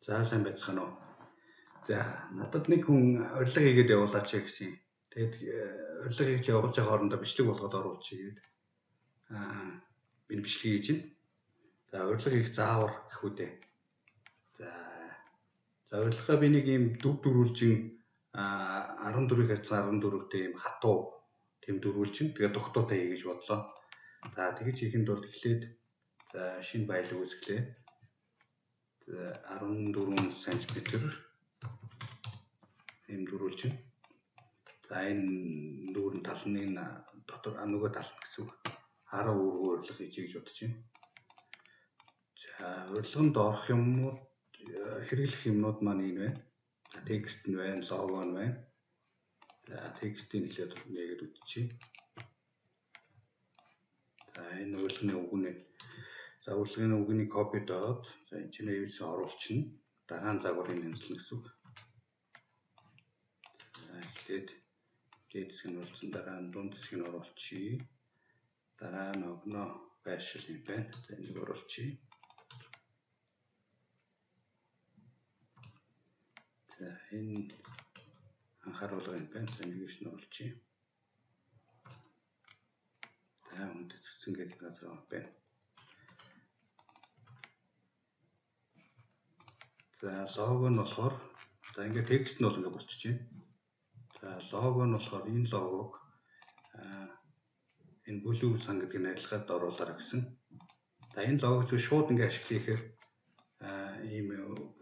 За сайн байцгаана уу. За надад нэг хүн урилга хийгээд явуулаач гэсэн. Тэгээд урилга хийж явуулж байгаа хоорондоо бичлэг болгоод оруулчих гээд энэ бичлэг хийж байна. За урилга хийх заавар гэх үү дээ. За урилгаа би нэг ийм дүр дөрвөлжин 14-ийг харьцан 14-тэй ийм хатуу тийм дөрвөлжин тэгээд дугтуутай хий гэж бодлоо. За тэгэж хийхэд бол эхлээд за шинэ файл үүсгэлээ. За 14 см ийм дөрвөлжин. За энэ дүүрэн тал нь энэ дотор нөгөө тал нь гэсэн үг. 10 үүрэг урилга хийчихье гэж бодож байна. За урилганд орох юмнууд хэрэглэх юмнууд маань энэ байна. За текст нь байна, лого нь байна. За текстийг эхлээд нээгээд үзчихье. За энэ урилгын үг нь. За урилгын үгний копидоод за энэ чинь юусэн оруулчихна. Дараа нь загварын нэмслэн гэсэн үг. За эхлээд дээд хэсэг нь болсон, дараа нь дунд хэсгийг нь оруулчихъя. Дараа нь огноо байршил юм байна. За энийг оруулчихъя. За энэ анхааруулга юм байна. За энийг нь оруулчихъя. За үндэссэн гэдэг газар байна. За лого нь болохоор за ингээд текст нь бол ингээд болчихж байна. За лого нь болохоор энэ логог энэ blue сан гэдэг нь адилхаад оруулаарай гэсэн. За энэ логог зөв шууд ингээд ашиглах ихээр ийм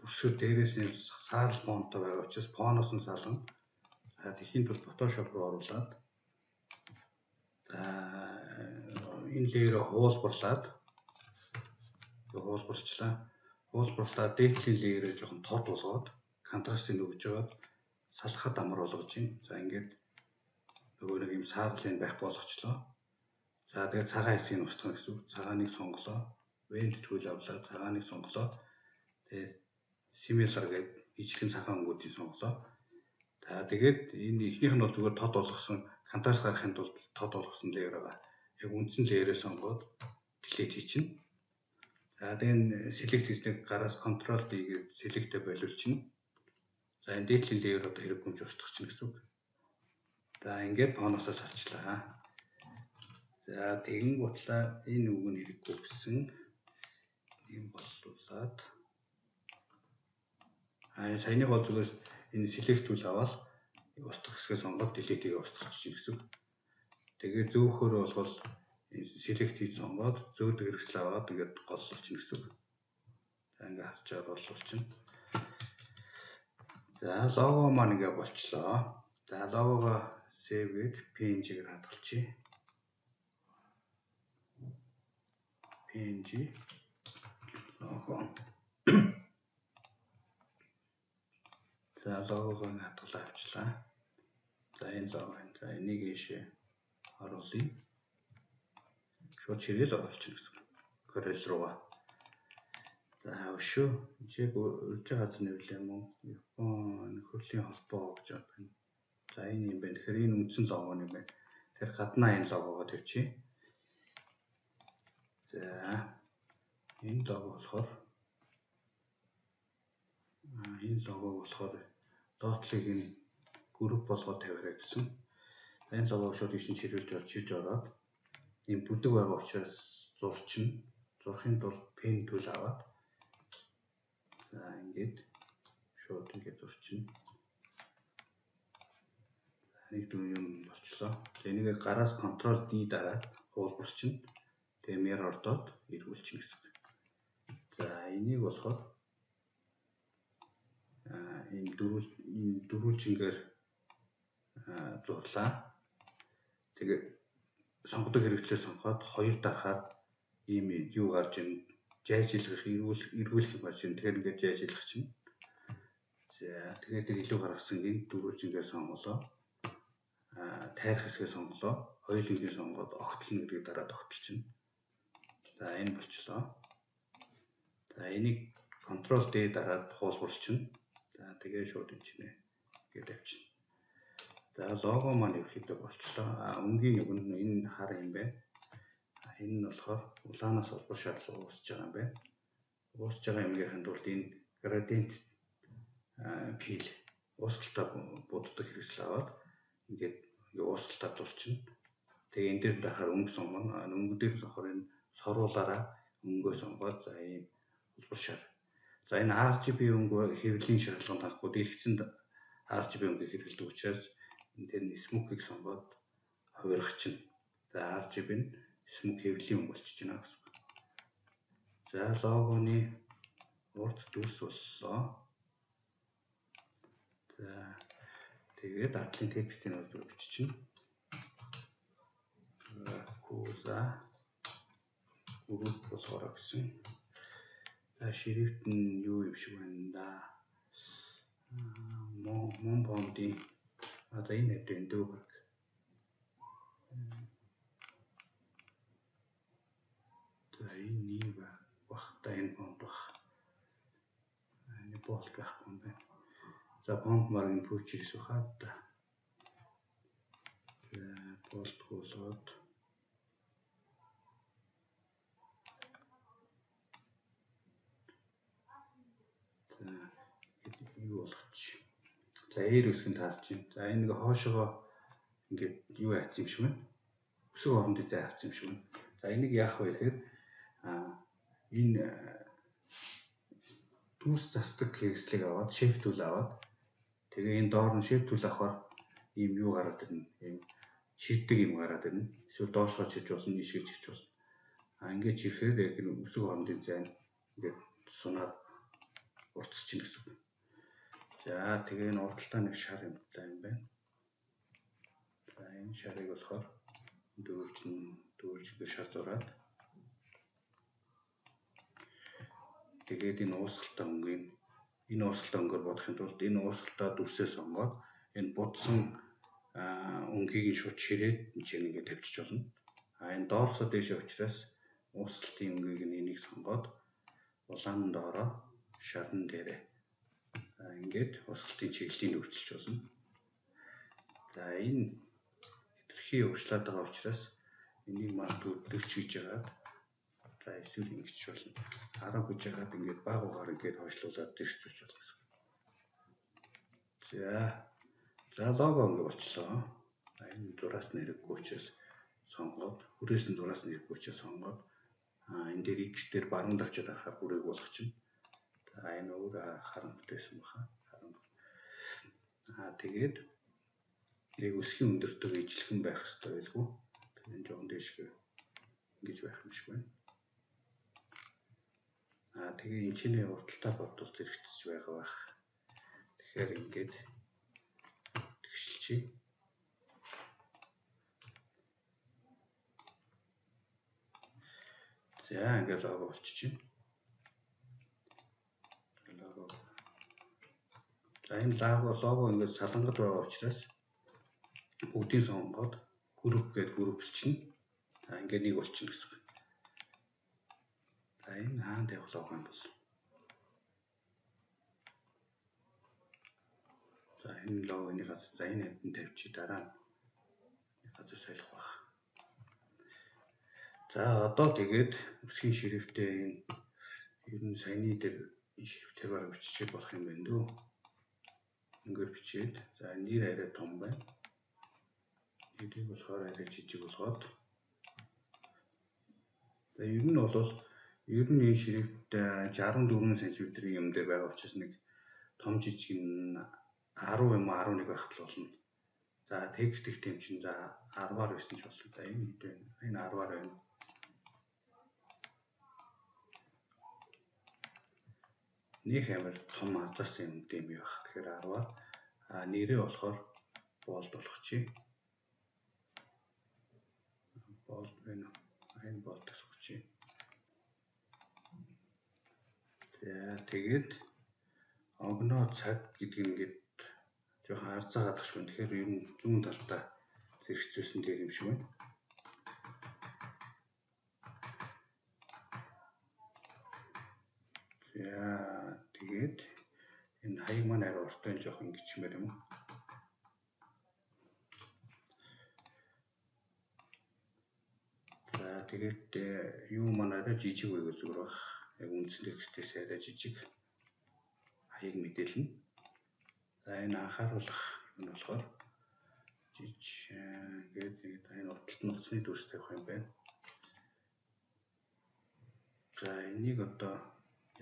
бүрсгэр дээрээс нь саарл фонтой байгаа учраас фоноос нь сална. За тэгэхийн тулд Photoshop руу оруулаад за энэ layer хуулбарлаад хуулбарчлаа. Хуулбарлаа дээдлийн layer-ээ жоохон тод болгоод контрастыг өгж жагаад салхад амар болгож байна. За ингээд нөгөө нэг юм саарлын байхгүй болгочлоо. За тэгээд цагаан хэсгийг нь устгах гэсэн үг. Цагааныг сонголоо. Вент tool авлаа. Цагааныг сонголоо. Тэгээд similar гэдэг ижлэгэн цагаан өнгүүдийг сонголоо. За тэгээд энэ эхнийх нь бол зүгээр тод болгосон контраст гаргахын тулд тод болгосон layer байгаа. Яг үндсэн layer-ээ сонгоод delete хийчихнэ. За тэгээд select хийснийг гараас Ctrl D гээд select-ээ болиулчихна. За энэ дээдлийн layer одоо хэрэггүй юм чи устгах чинь гэсэн үг. За ингээд фоноосоо салчлаа. За тэгэн гутлаа энэ үг нь хэрэггүй гэсэн юм боллуулад энэ саяны бол зүгээр энэ select tool аваад устгах хэсгээ сонгоод delete-ийг устгах чинь гэсэн үг. Тэгээд зөөхөр болгол select хийж сонгоод зөөдөг хэрэгслээ аваад ингээд голлуулчихна гэсэн үг. За ингээд харж байгаа голлуулчихна. За лого маань ингээд болчлоо. За логогоо save гээд PNG-гээр хадгалчихъя. PNG лого. За логогоо хадгалаа авчлаа. За энэ лого. За энийг ийшээ оруулъя. Шууд чирэл оруулчихна гэсэн. Corel руугаа. За өшөө чиг урьж байгаа газар нэвлээ мөн Япон нөхөрлийн холбоо гэж байна. За энэ юм байна. Тэгэхээр энэ үндсэн лого юм байна. Тэгэхээр гаднаа энэ логогоо тавьчих. За энэ лого болохоор энэ логог болохоор доотлыг энэ групп болгоод тавиарай гэсэн. Энэ логог шууд ийш нь чирүүлж орж ирж ороод ийм бүдэг байгаа учраас зурчна. Зурхын тулд pen tool аваад за ингээд шууд ингээд зурчна. За нэг дүү юм болчлоо. Тэгээ энийг гараас Ctrl D дараад хуулбарчна. Тэгээ mirror доод эргүүлчихнэ гэсэн. За энийг болохоор энэ дөрвөлжингээр зурлаа. Тэгээ сонгодог хэрэгслээ сонгоод хоёр дарахаар ийм юу гарч ийн жайжилгах эргүүлэх юм гарч ийн. Тэгэхээр ингээд жайжилгах чинь. За тэгээд тэр илүү гаргасан энэ дөрвөлжингээр сонголоо. Тайрах хэсгээ сонголоо. Хоёулынхийг сонгоод огтлно гэдгийг дараад огтлчихно. За энэ болчлоо. За энийг Ctrl D дараад хуулбарлчихно. За тэгээ шууд энэ чинь гээд тавьчихна. За лого маань ерөөхдөө болчлоо. Өнгийн үг нь энэ хар юм байна. Энэ нь болохоор улаанаас улбар шар руу уусч байгаа юм байна. Уусч байгаа юмгийн тулд энэ Gradient fill уусгалтаа буддаг хэрэгсэл аваад ингээд уусгалтаа дурчна. Тэгээ энэ дээр дарахаар өнгө сонгоно. Өнгө дээр сонгохоор энэ соруулаараа өнгөө сонгоод за ийм улбар шар. За энэ RGB өнгө хэвлэлийн шаардлаганд хангахгүй дэлгэцэнд RGB өнгийг хэрэглэдэг учраас энэ дээр нь smoke-ыг сонгоод хувиргах чинь. За RGB нь smoke хэвлэлийн өнгө болчихж байна гэсэн үг. За логоны урд дүрс боллоо. За тэгээд ардлын текстийг нь зүг биччихнэ. Куза group болохоор гэсэн. За шрифт нь юу юм шиг байна да. Мон фонтын за энэ хэвд энэ дөө баг. За энэ нэг бах та энэ фонт бах. Энэ болт байхгүй юм байна. За фонт марг нь пүүчирс баха да. За болт болгоод за юу болгоч. За ээр үсэг нь таарч байна. За энэ нэг хоошогоо ингээд юу айцсан юм шиг байна. Өсөг хоорондын зай авсан юм шиг байна. За энийг яах вэ гэхээр энэ дүрс засдаг хэрэгслийг аваад shape tool аваад тэгээ энэ доор нь shape tool авахаар ийм юу гараад ирнэ. Ийм чирдэг юм гараад ирнэ. Эсвэл доошгоо чирж болно, ийшээ чирж болно. А ингээд чирэхээр яг энэ өсөг хоорондын зай нь ингээд сунаад уртсчихна гэсэн үг. За тэгээ энэ урталтаа нэг шар юмтай юм байна. За энэ шарыг болохоор дөрвөлжин шар зураад тэгээд энэ уусгалтай өнгийг энэ уусгалтай өнгөөр бодохын тулд энэ уусгалтай дүрсээ сонгоод энэ будсан өнгийг нь шууд ширээд энэ чинь ингээд тавьчих болно. А энэ доорсоо дээшээ учраас уусгалтын өнгийг нь энийг сонгоод улаан доороо шарн дээрээ. За ингээд уусгалтын чиглэлийг өөрчилж болно. За энэ хэтэрхий уучлаад байгаа учраас энийг магадгүй 40 гэж яагаад за эсвэл ингэж болно. 10 гэж яагаад ингээд баг угаар ингээд хойшлуулад зэрэгцүүлж болно гэсэн. За за лого ингээд болчлоо. Энэ зураас нь хэрэггүй учраас сонгоод хүрээс нь зураас нь хэрэггүй учраас сонгоод энэ дээр X дээр баруун давчаад харахаар бүрээг болгочихно. За энэ өөр харамт байсан баха. Тэгээд яг өсгийн өндөртөг ижилхэн байх хэрэгтэй байлгүй. Тэгэхээр жоохон дээшгээ ингэж байх юм шиг байна. Тэгээ энэ чиний урталтаа бодвол зэрэгцэж байгаа байх. Тэгэхээр ингээд тэгшилчихье. За ингээд лого болчихно. Лого. За энэ лого ингээд салангад байгаа учраас бүгдийг сонгоод групп гээд групплчихнэ. За ингээд нэг болчихно гэсэн үг. За энэ хаана тавих лого юм бол? За энэ логоны газар за энэ хэдэн тавьчих дараа газар солих байх. За одоо тэгээд өсгийн шрифтээ энэ ер нь саяны дээр энэ шрифтээр бараг биччихэл болох юм байна дөө. Ингээд бичээд за нэр арай том байна. Нэрийг болохоор арай жижиг болгоод за ер нь бол ер нь энэ шрифт 64 см-ийн юм дээр байгаа учраас нэг том жижиг нь 10 юм уу 11 байхад л болно. За текст их тэм чинь за 10-аар байсан ч болно. За энэ хэд вэ? Энэ 10-аар байна. Нэг амар том азаас юм дэм юу байх. Тэгэхээр 10-аар нэрээ болохоор болд болгочих. Болд байна уу? Энэ болд сонгочих. За тэгээд огноо цаг гэдэг нь ингээд жоохон арзаагаад тах шиг байна. Тэгэхээр ер нь зүүн талдаа зэрэгцүүлсэн дээр юм шиг байна. За тэгээд энэ хаяг маань арай уртын жоохон ингэчмээр юм уу? За тэгээд юу маань арай жижиг байвал зүгээр байх. Яг үндсэн текстээс арай жижиг. Хаяг мэдээлнэ. За энэ анхааруулах юм болохоор жиж ингээд энэ урталт нь утасны дүрс тавих юм байна. За энийг одоо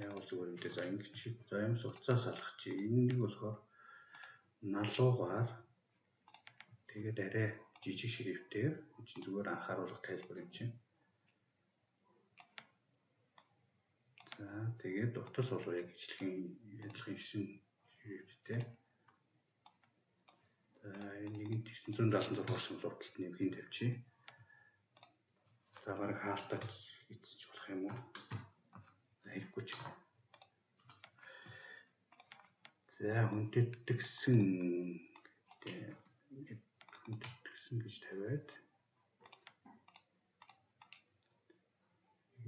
яавал зүгээр юм бэ? За ингэж за юмс утсаас алгах чи. Энэ нэг болохоор налуугаар тэгээд арай жижиг шрифтээр чинь зүгээр анхааруулах тайлбар юм чинь. За тэгээд утас бол яг ижлэхэн адилхан 9 шрифттэй. За энэ 976 орсон бол урталт нэмхийн тавьчих. За бараг хаалтаа эзэж болох юм уу? За хэрэггүй ч. За хүндэтгэсэн хүндэтгэсэн гэж тавиад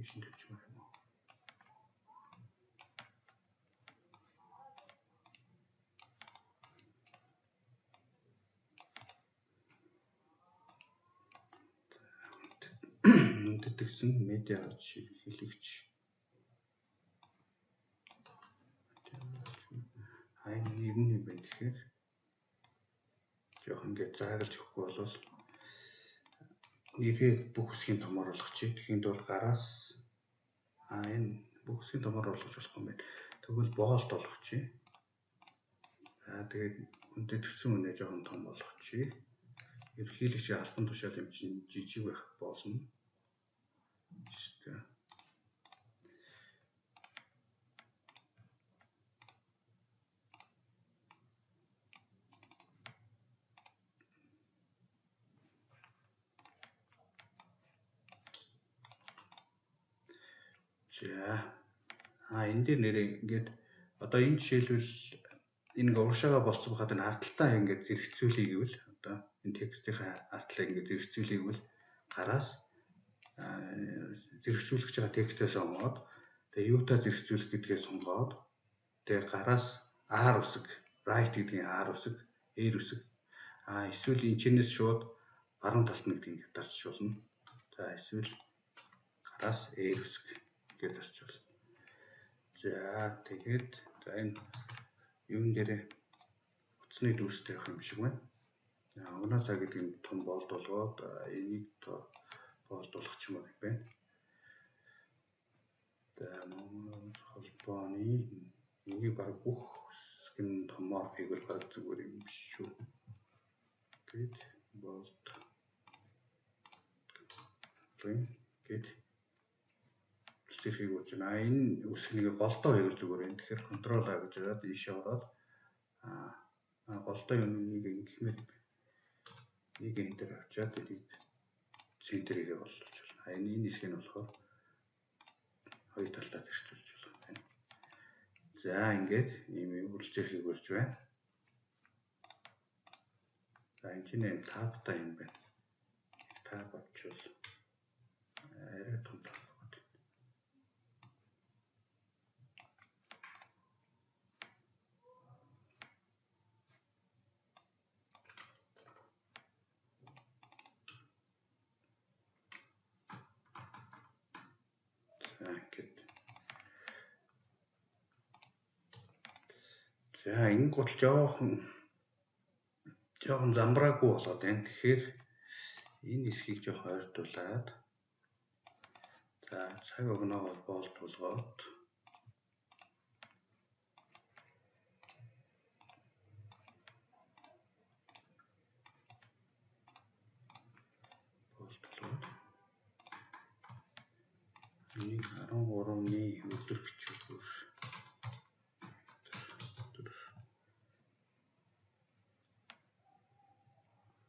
ийш нь тавьчих юм уу? Хүндэтгэсэн медиа хэлэгч энэ нэр нь юм байна гэхээр жоох ингээд заагалж өгөхгүй бол нэрээ бүх хэсгийн томоор болгочих. Тэгэхэд бол гараас энэ бүх хэсгийн томоор болгож болохгүй юм байна. Тэгвэл боолт болгочих. За тэгээд хүндэтгэсэн үнэ жоохон том болгочих. Ерөнхийлөгч албан тушаал юм чинь жижиг байх болно. За. Энэ дээр нэрээ ингээд одоо энэ жишээлбэл энэ ингээ урагшаага болцсон байхад энэ ардталтаа ингээд зэрэгцүүлэе гэвэл одоо энэ текстийнхаа ардлыг ингээд зэрэгцүүлэе гэвэл гараас зэрэгцүүлэх гэж байгаа текстээ сонгоод тэгээ юутай зэрэгцүүлэх гэдгээ сонгоод тэгээ гараас R үсэг, right гэдгийн R үсэг, R үсэг эсвэл энэ чинээс шууд баруун талд нь гэдгийг ингээд дарчих болно. За эсвэл гараас R үсэг гээд дарчих болно. За тэгээд за энэ юун дээрээ утасны дүрс тавих юм шиг байна. Огноо цаг гэдэг нь том болд болгоод энийг болд болгох юм байна. За Монгол холбооны энийг баг бүх хэсэг нь томоор хийвэл баг зүгээр юм шүү. Гэт болд гэт зэрхийг үүж байна. Энэ үсэг нэг голдоо хийвэл зүгээр юм. Тэгэхээр Ctrl A гэж яваад ийшээ ороод голдоо юм нэг ингэхмээр нэг enter авчаад энийг центрийгээ боллуулж байна. Энэ хэсгийг нь болохоор хоёр талдаа зэрэгцүүлж болох юм байна. За ингээд ийм үргэлжлэхийг үрж байна. За энэ чинь юм табтай юм байна. Таб авчвал арай том таб. За энэ гол жоохон замбраагүй болоод байна. Тэгэхээр энэ хэсгийг жоохон ойртуулад за цаг огноогоо болд болгоод энийг 13-ны өдөр хичүүгээр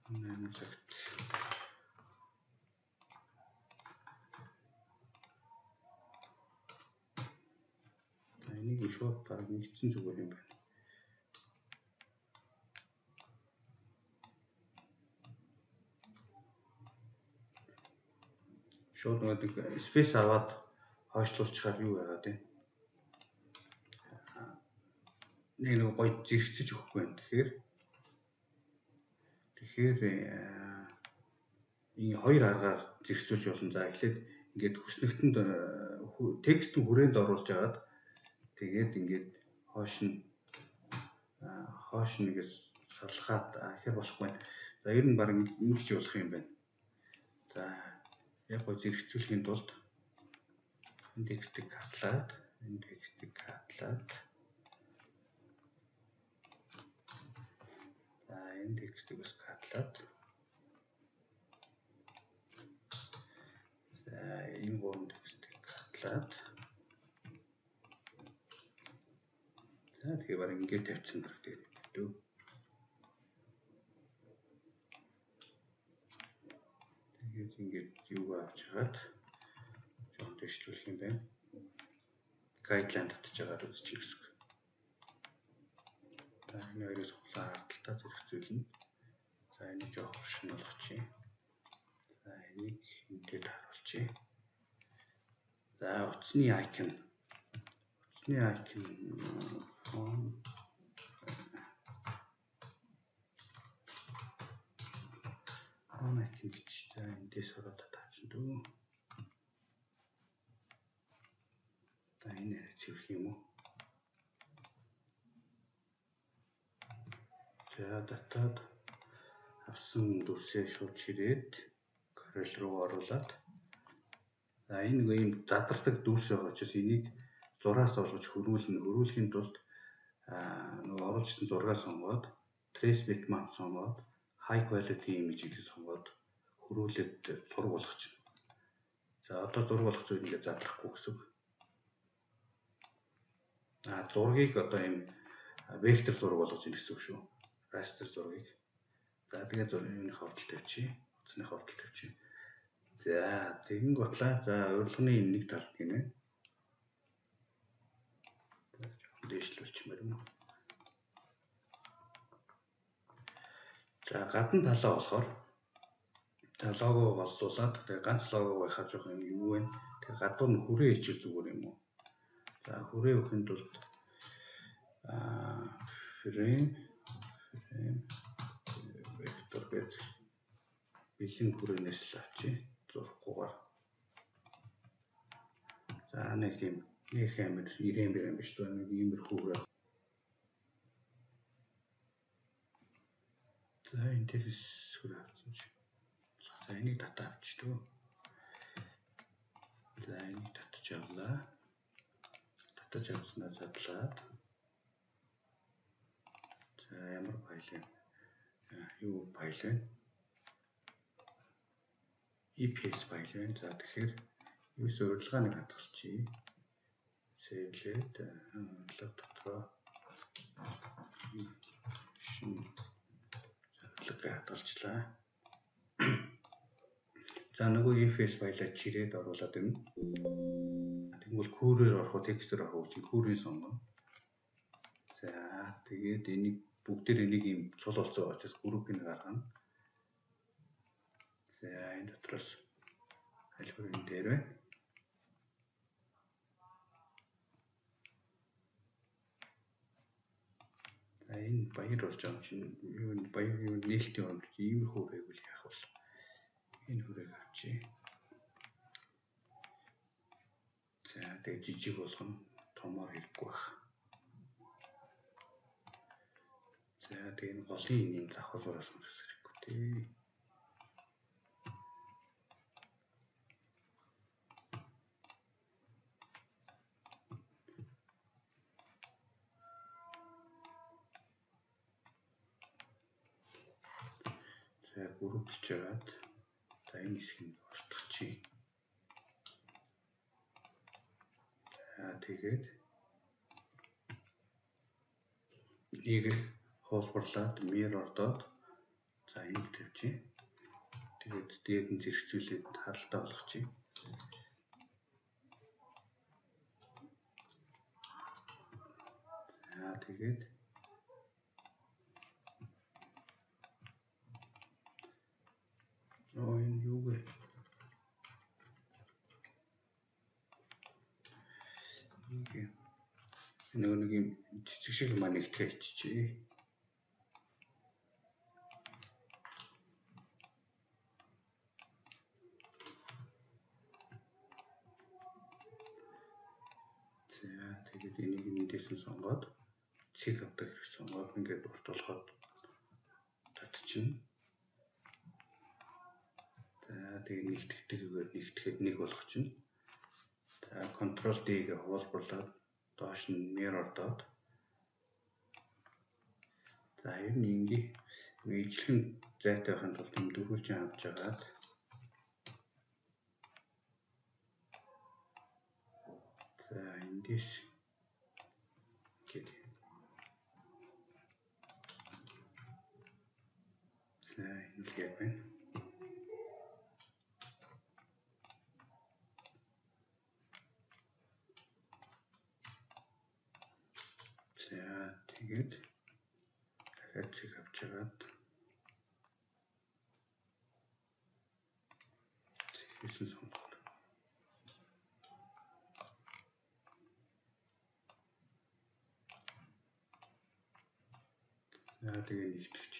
8 цагт энийг шууд баг нэгдсэн зүгээр юм байна. Шууд нэг space аваад хойшлуулчихаар юу яагаад вэ? Нэг гоё зэрэгцэж өгөхгүй юм. Тэгэхээр энэ хоёр аргаар зэрэгцүүлж болно. За эхлээд ингээд хүснэгтэнд текстэн хүрээнд оруулж агаад тэгээд ингээд хойш нь Хоош нэгээс салгаад ихээр болохгүй. За ер нь баг ингэж болох юм байна. За яг гоо зэрэгцүүлэхийн тулд энэ текстийг хатлаад, энэ текстийг хатлаад, за энэ текстийг бас хатлаад, за энэ гурван текстийг хатлаад, за тэгэхээр баг ингэж тавьчихсан хэрэгтэй дөө. Тэгээд ингээд юуг авч хагаад жоон дэвшлүүлэх юм байна. Гайдлайн татж байгаа үзчих гэсэн үг. За энэ хоёрыг суглаа хардталтаа зэрэгцүүлнэ. За энийг жоох хуршин болгочих. За энийг энтэй тааруулчих. За утасны icon. Утасны icon phone icon гэж за эндээс ороод тавьчихсан дөө. За энэ арай цэвэрх юм уу? За татаад авсан дүрсээ шууд ширээд Corel руу оруулаад, за энэ нэг ийм задардаг дүрс байгаа учраас энийг зураас олгож хөрвүүлнэ. Хөрвүүлэхийн тулд нөгөө оруулжсэн зургаа сонгоод Trace Bitmap сонгоод High Quality Image гэдэг сонгоод хөрвүүлээд зураг болгочихно. За одоо зураг болгох зүйл ингээд задрахгүй гэсэн үг. Зургийг одоо ийм вектор зураг болгож ийн гэсэн үг шүү. Raster зургийг. За тэгээд зургийн хортол тавьчих. Утасны хортол тавьчих. За тэгэн готлаа. За урилганы нэг талд гинэ. За жоохон дээшлүүлчихмээр юм уу? За гадна талаа болохоор за лого голлуулаад тэгээ ганц лого байхаар жоохон юм юу вэ? Тэгээ гадуур нь хүрээ ичвэл зүгээр юм уу? За хүрээ өгөхийн тулд frame вектор гэдэг бэлэн хүрээнээс л авчи зурхгүйгээр. За нэг тийм нэг амир ирээн бэрэн биш зүгээр нэг иймэрхүү хүрээ. За энэ дээрээс хүрээ авсан чи. За энийг татаа авчи дөө. За энийг татаж авлаа. Татаж авснаа задлаад. За ямар файл вэ? Юу файл вэ? EPS файл байна. За тэгэхээр ерөөсөө урилгааныг хадгалчихъя. Сейвлээд урилга дотроо шинэ зорилго хадгалчлаа. За нөгөө EPS файлаа чирээд оруулаад ирнэ. Тэгвэл курээр орох уу, текстээр орох уу чинь курийн сонгоно. За тэгээд энийг бүгдээр энийг ийм цул олцоо учраас группийг гаргана. За энэ дотроос аль хүрэн дээр вэ? За энэ баяр болж байгаа юм чинь юу энэ баяр юу нээлтийн оромж иймэрхүү байвал яах вэ? Энэ хүрээг авчи. За тэгээ жижиг болгоно, томоор хэрэггүй байх. За тэгээ энэ голын ийм давхар зураас мөрөс хэрэггүй тий. За групплж жагаад за энэ хэсгийг устгачих. За тэгээд нэг хуулбарлаад mirror-доод за энд тавьчих. Тэгээд дээр нь зэрэгцүүлээд харалтай болгочих. За тэгээд энэ юу вэ? Нэг нэг юм цэцэг шиг маань нэгтгэх хийчихье. За тэгээд энийг эндээс нь сонгоод Цэг авдаг хэрэг сонгоод ингээд урт болгоод татчихна. За тэгээ нэгтгэдэг нэгтгэхэд нэг болгочихно. За Ctrl D-гээ хуулбарлаад доош нь mirror доод. За ер нь ингээ ижлэгэн зайтай байхын тулд юм дөрвөлжин авч агаад за эндээс ингээд за энэ л яг байна. За тэгээд дахиад цэг авч агаад цэгээс нь сонгох. За тэгээ нэгтгэж.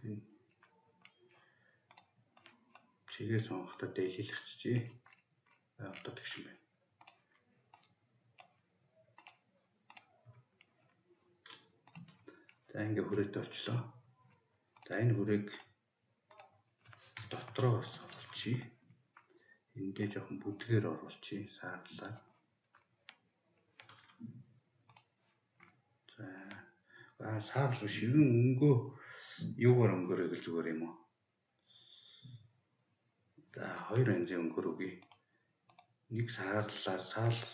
Энэ цэгээ сонгохдоо дэлгэлчихжээ. Одоо тэгш юм байна. За ингээ хүрээтэй болчлоо. За энэ хүрээг дотроо бас оруулчихъя. Эндээ жоохон бүдгээр оруулчихъя. Саарлаа. За саарл биш. Ер нь өнгөө юугаар өнгөөрэй гэл зүгээр юм уу? За хоёр янзын өнгөөр өгье. Нэг саарлаар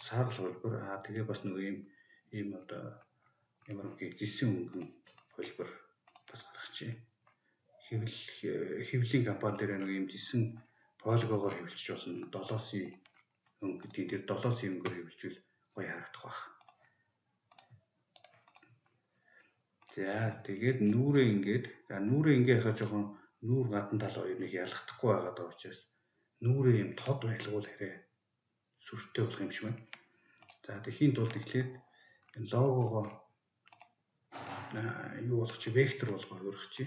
саарл хөлбөр тэгээ бас нөгөө ийм одоо ямар үгүй зэсэн өнгөн хөлбөр бас гаргачихъя. Хэвлийн компани дээр нэг ийм зэсэн полигогоор хэвлэж болно. 7-сын өнгө гэдэг тэр 7-сын өнгөөр хэвлжвэл гоё харагдах байх. За тэгээд нүрээ ингээд нүрээ ингээ яхаа жоохон нүүр гадна тал хоёр нэг ялгахдахгүй байгаад байгаа учраас нүрээ юм тод байлгуул арай сүртэй болох юм шиг байна. За тэгэхийн тулд эхлээд энэ логогоо юу болох чи вектор болгоо хөрөх чи.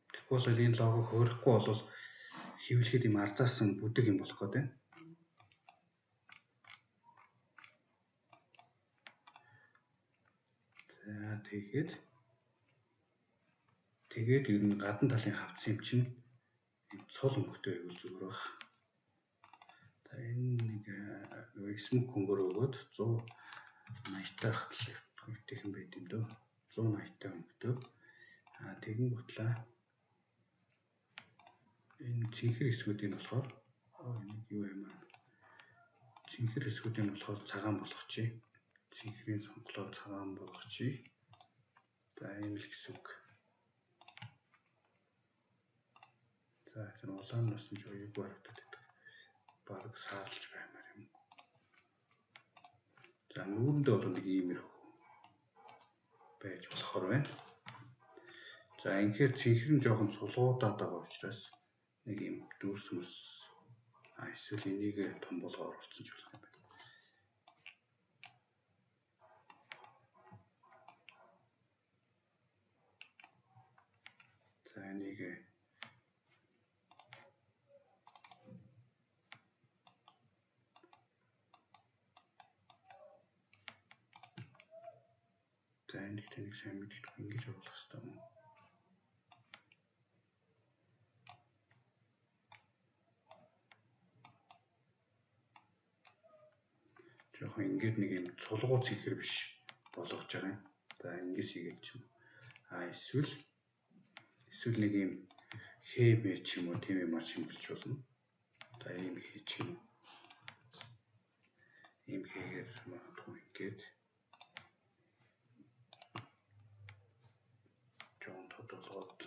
Тэгэхгүй бол энэ логог хөрөхгүй бол хэвлэхэд юм арзаасан бүдэг юм болох гээд байна. За тэгээд ер нь гадна талын хавцсан юм чинь цул өнгөтэй байвал зүгээр байх. За энэ нэг смок хөнгөр өгөөд 180 таах л байд юм дөө. 180 та өнгөтэй. Тэгэн гутлаа энэ цэнхэр хэсгүүдийн болохоор энийг юу юм аа. Цэнхэр хэсгүүдийн болохоор цагаан болгочих. Цэнхрийн сонголоо цагаан болгочих. За ийм л гэсэн үг. За тэр улаан насан ч оюугүй харагдаад байдаг. Бараг саарлж баймаар юм. За нүүрэндээ бол нэг иймэрхүү байж болохоор байна. За инхээр цэнхэр нь жоохон сулгуудаад байгаа учраас нэг юм дүүрс мөс эсвэл энийг том болгоо оруулсан ч болох юм байна. За энийг за энэ нэг сайн мэддэг ингэж оруулах хэрэгтэй юм уу? Жоохон ингээд нэг юм цулгуу цэнхэр биш болгож байгаа юм. За ингэж хийгээд ч юм. Эсвэл нэг юм хээ ч юм уу тийм юмар шимгэлж болно. За ийм хээ ч юм. Ийм хийгээр магадгүй ингээд жоон тод болгоод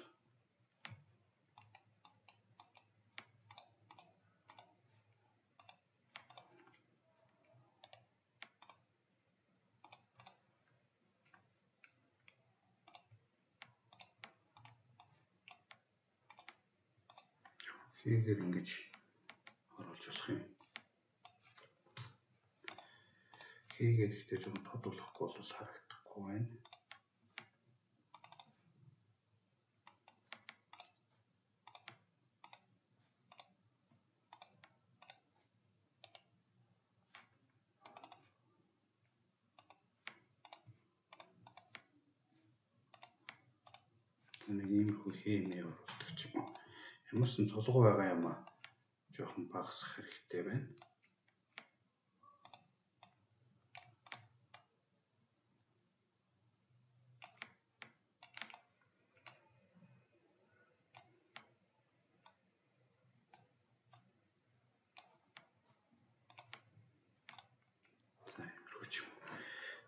хийгээр ингэж оруулж болох юм. Хийгээд ихтэй жоохон тод болохгүй бол харагдахгүй байна. Нэг иймэрхүү хэмээ оруулдаг ч юм уу. Ямарсан цулгуу байгаа юм аа жоохон багасгах хэрэгтэй байна. За иймэрхүү ч юм.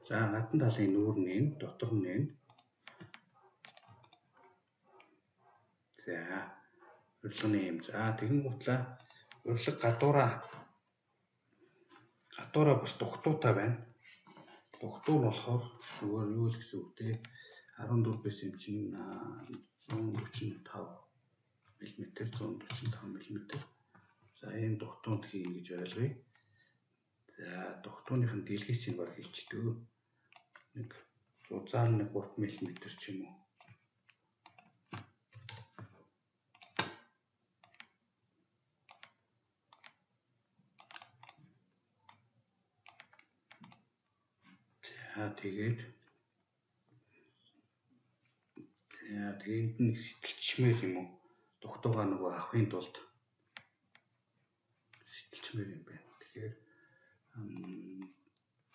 За гадна талын нүүр нь энэ, дотор нь энэ. За урилганы юм. За тэгэн гутлаа урилга гадуураа бас дугтуутай байна. Дугтуу нь болохоор зүгээр юу л гэсэн үг те 14-ээс юм чинь 145 мм 145 мм. За ийм дугтуунд хийнэ гэж ойлгоё. За дугтууных нь дэлгэцийг баг хийчдөө. Нэг 103 мм ч юм уу. За тэгээд за тэгээд нэг сэтэлчмээр юм уу? Дугтуугаа нөгөө авахын тулд сэтэлчмээр юм байна. Тэгэхээр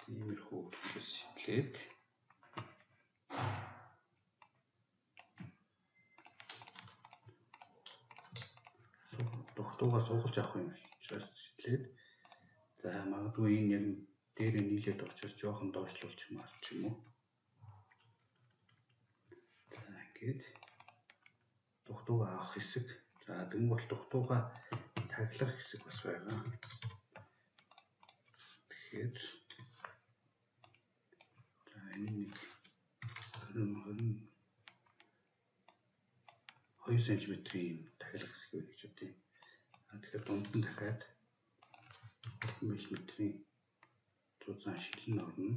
тиймэрхүү сэтлээд дугтуугаа суулгаж авах юм учраас сэтлээд за магадгүй энэ яг дээрээ нийлээд учраас жоохон доошлуулчмаар ч юм уу. За ингээд дугтуугаа авах хэсэг. За тэгвэл дугтуугаа таглах хэсэг бас байгаа. Тэгэхээр за энэ нэг 22 см-ийн таглах хэсэг байх гэж бодъё. Тэгэхээр дунд нь дахиад 3 мм-ийн зузаан шилэн орно.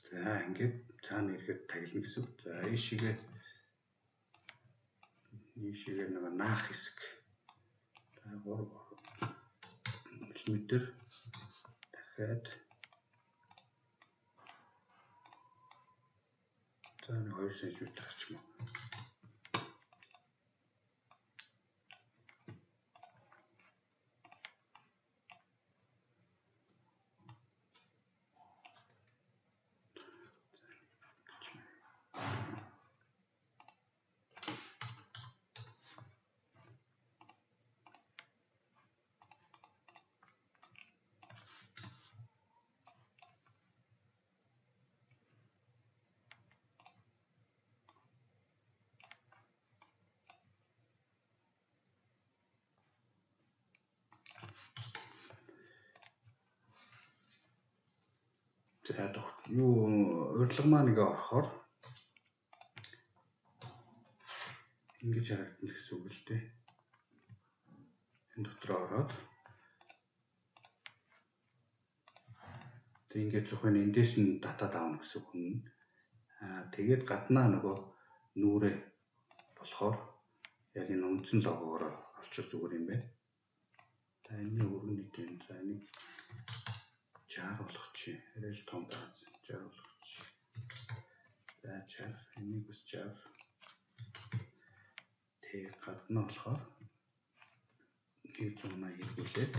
За ингээд цаана ирэхэд таглана гэсэн. За ийшээгээ нэг наах хэсэг. За 3 мм дахиад за нэг 2 см гарч юм уу. За юу урилга маань ингээ орохоор ингэж харагдана гэсэн үг л дээ. Энэ дотор ороод тэг ингээд зөвхөн эндээс нь татаад авна гэсэн үг нь. Аа тэгээд гаднаа нөгөө нүрээ болохоор яг энэ үндсэн логогоор олчих зүгээр юм байна. За энэний өргөн нийт энэ за энийг 60 болгочих. Арай л том байгаа. 60 болгочих. За 60, энийг бас 60. Тэг гадна болохоор 180 хэрэглээд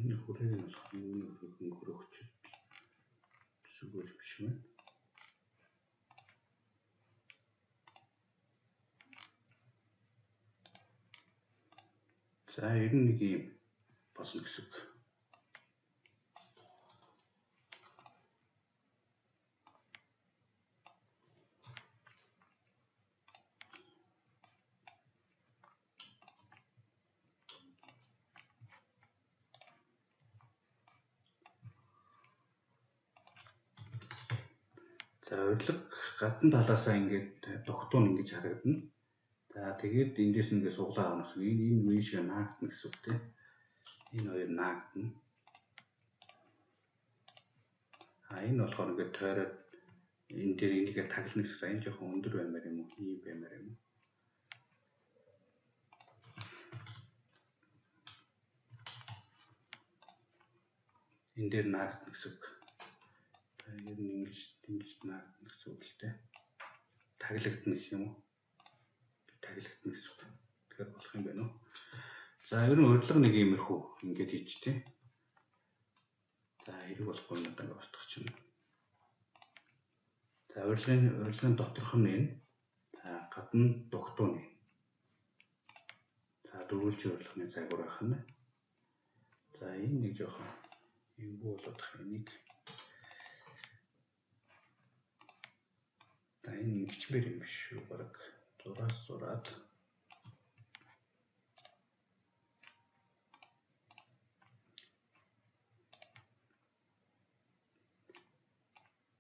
энэ хүрээг нь болохоор энэ хүрэг хөрөгч зүгээр юм шиг байна. За ер нь нэг юм болно гэсэн үг. За урилга гадна талаасаа ингээд дугтуун ингэж харагдана. За тэгээд эндээс ингээд суглаа авна гэсэн. Энэ үе шиг наагдана гэсэн үг тийм. Энэ хоёр наагдана. А энэ болохоор ингээд тойроод энэ дээр энийгээ таглана гэсэн. За энэ жоохон өндөр баймаар юм уу? Ийм баймаар юм уу? Энэ дээр наагдана гэсэн үг. Ер нь ингэж наагдана гэсэн үг л дээ. Таглагдана гэх юм уу? Таглагдана гэсэн үг. Тэгэхээр болох юм байна уу? За ер нь урилга нэг иймэрхүү ингээд хийчтэй. За хэрэг болохгүй юм надад устгах чинь. За урилгын доторх нь энэ. За гадна дугтуу нь. За дөрвөлжин урилгын загвар байх нь. За энэ нэг жоохон эвгүй болоод тах энийг. За энэ ингэчмээр юм биш үү? Бараг зураас зураад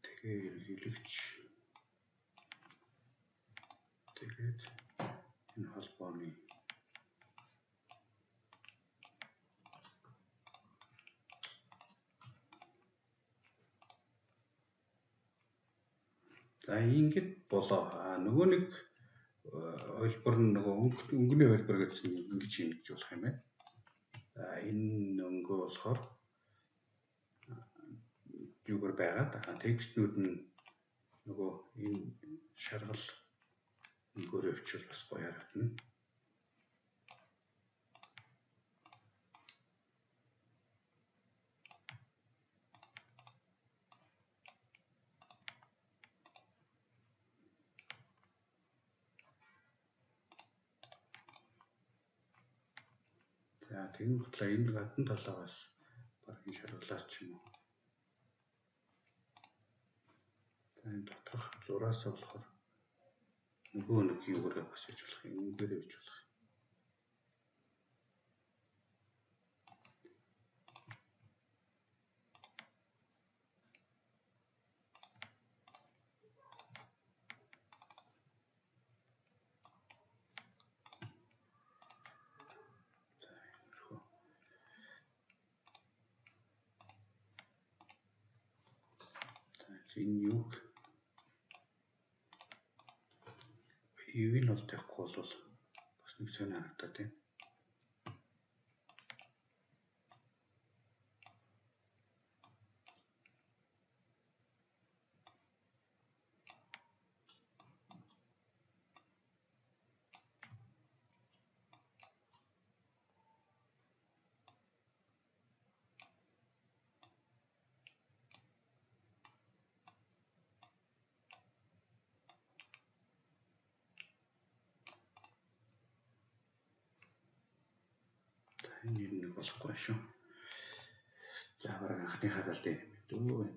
тэгээ ерөнхийлөгч тэгээд энэ холбооны за ингэж болоо. А нөгөө нэг хувилбар нь нөгөө өнгөний хувилбар гэсэн ингэж юм гэж болох юм байна. За энэ өнгө болохоор юугаар байгаад текстнүүд нь нөгөө энэ шаргал өнгөөр өвчвөл бас гоё харагдана. За тэгэн ботлоо энэ гадна талаагаас баг энэ шаргалаар ч юм уу. За энэ доторх зураасаа болохоор нөгөө нэг юугаар бас хийж болох юм, өнгөөрөө хийж болох. Энэ юг юуг нь бол тавихгүй бол бас нэг сонио харагдаад байна. Энэ ер нь болохгүй шүү. За бараг анхныхаа тал дээр юм дөө.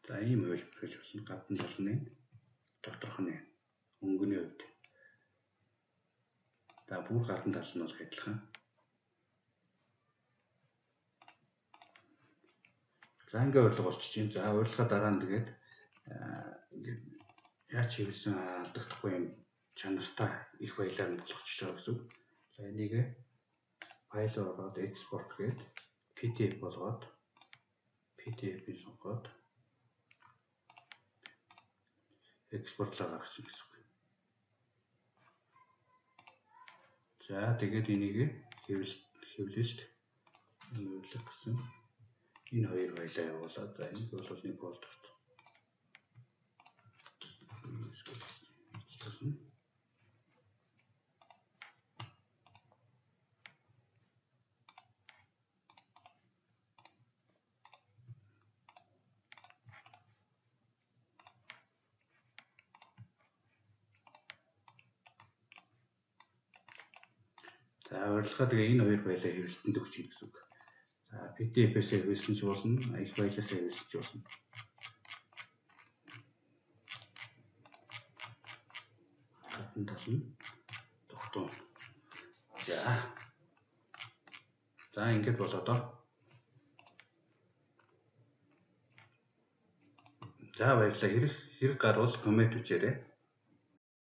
За ийм хувилбар гэж болно. Гадна тал нь доторх нь өнгөний хувьд. За бүр гадна тал нь бол адилхан. За ингээ урилга болчих чинь. За урилга дараа нь тэгээд ингээд яаж хийвсэн алдагдахгүй юм чанартай их баялаар нь болгочихж байгаа гэсэн үг. За энийг файл руу ороод экспорт гээд PDF болгоод PDF-ийг сонгоод экспортлоо гаргачих гэсэн үг. За тэгээд энийг хэвлэлт энэ урилга гэсэн энэ хоёр файлаа явуулаад за энийг бол нэг фолдерт хийчихсэн. За урилга тэгээ энэ хоёр файлаа хэвлэлтэнд өгч юм гэсэн үг. За PDF-ээс хэвлэлсэн ч болно, их файлаас хэвлэлсэн ч болно. Гадна тал нь тогтуу. За. За ингээд болоо доо. За, баярлалаа. Хэрэг хэрэг гарвал comment бичээрэй.